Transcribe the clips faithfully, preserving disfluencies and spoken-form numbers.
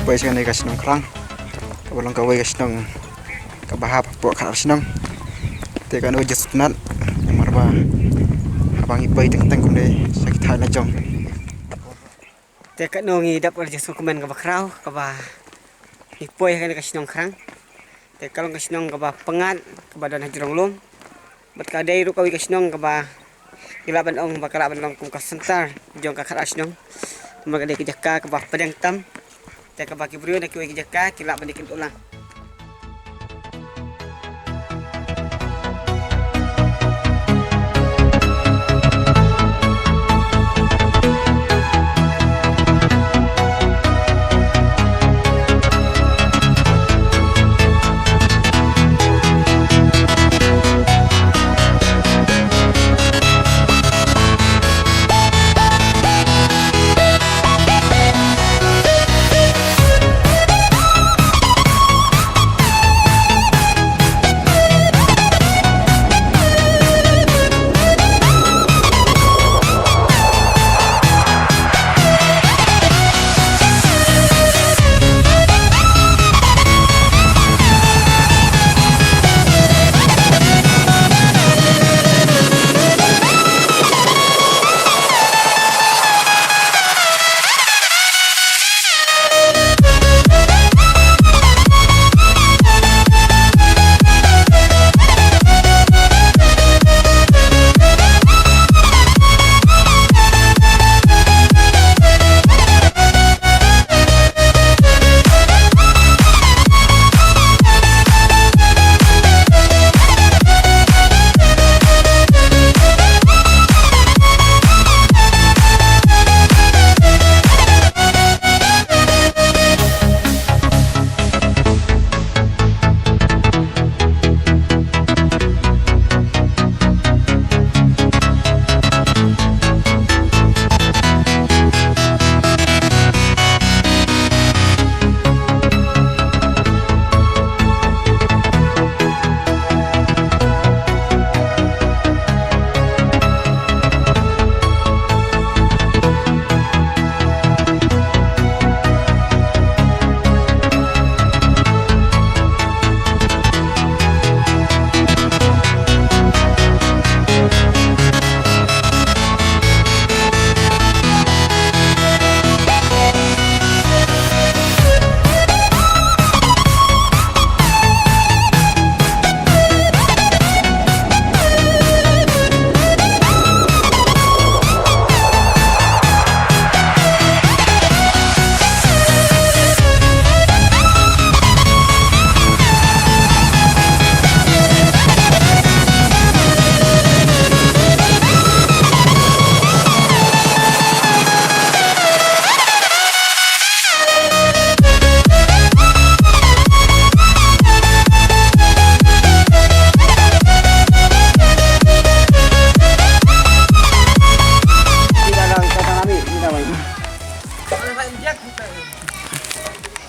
Poi sha kane ka shnong Khrang, kaba long kawei ka shnong kaba hap hapoh khatar shnong. Te kano ju sngewtynnat namar ba haba ngi poi teng teng kumne sha ki thaiñ la jong. Te kano ngi dap ka jingsngewkmen kaba khraw kaba ngi poi ha kane ka shnong Khrang. Te ka long ka shnong kaba pyngngad kaba don ha jrong lum. Bad ka dei ruh kawei ka shnong kaba ngi lah ban ong ba ka lah ban long kum ka center jong ka khatar shnong. Namar ka dei ka jaka kaba pdeng tam. Te kaba ki briew na kiwei ki jaka ki lah ban ïakynduh lang.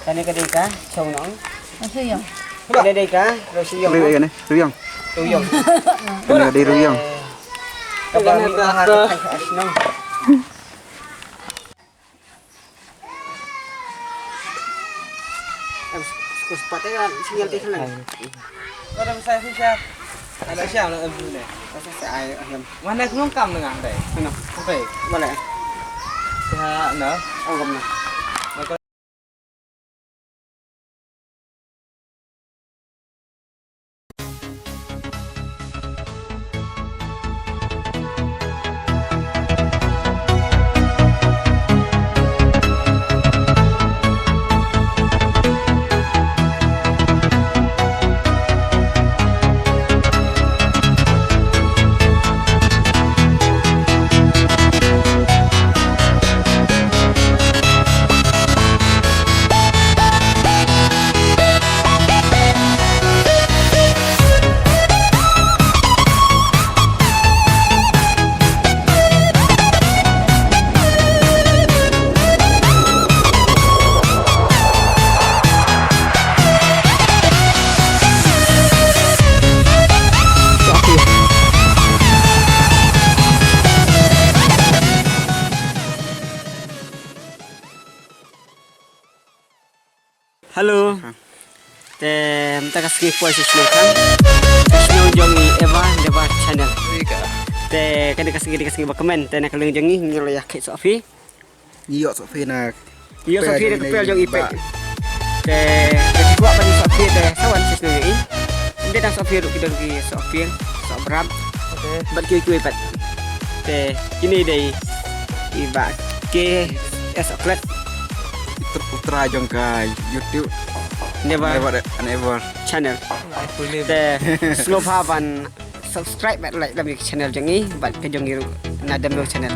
Kane ka dei ka chong nong. Ka dei ka rosiyong. Rosiyong. Rosiyong. Kane ka dei rosiyong. Ka ba ni ba ha ka shnong. Em, kus pat ya, sinyal te sana. Orang saya sih siap. Ada siap lah, em, ni. Saya saya ayam. Mana aku nongkam dengan dai? Mana? Sampai. Mana? Ya, no. Oh, kamu. Hello. Te mynta ka sngi poi sha shnong kan. Ka shnong jong i Eva Deva Channel. Te kane ka sngi dei ka sngi ba kmen te na ka liang jong ngi ngi la ïa kheit soh phi. Ngi ïoh soh phi na. Ngi ïoh soh phi na ka pel jong i peit. Te ka kwah ban soh phi te sa wan sha shnong jong i. Ynda dang soh phi ruh ki don ki soh phi soh brap. Bad ki ki pat. Te kine dei i Bah K S Chocolate. Utra jong ka YouTube. Never and ever channel. Te sngewbha ban subscribe bad like lam ka channel jong i bad ka jong i ruh na Demlo channel.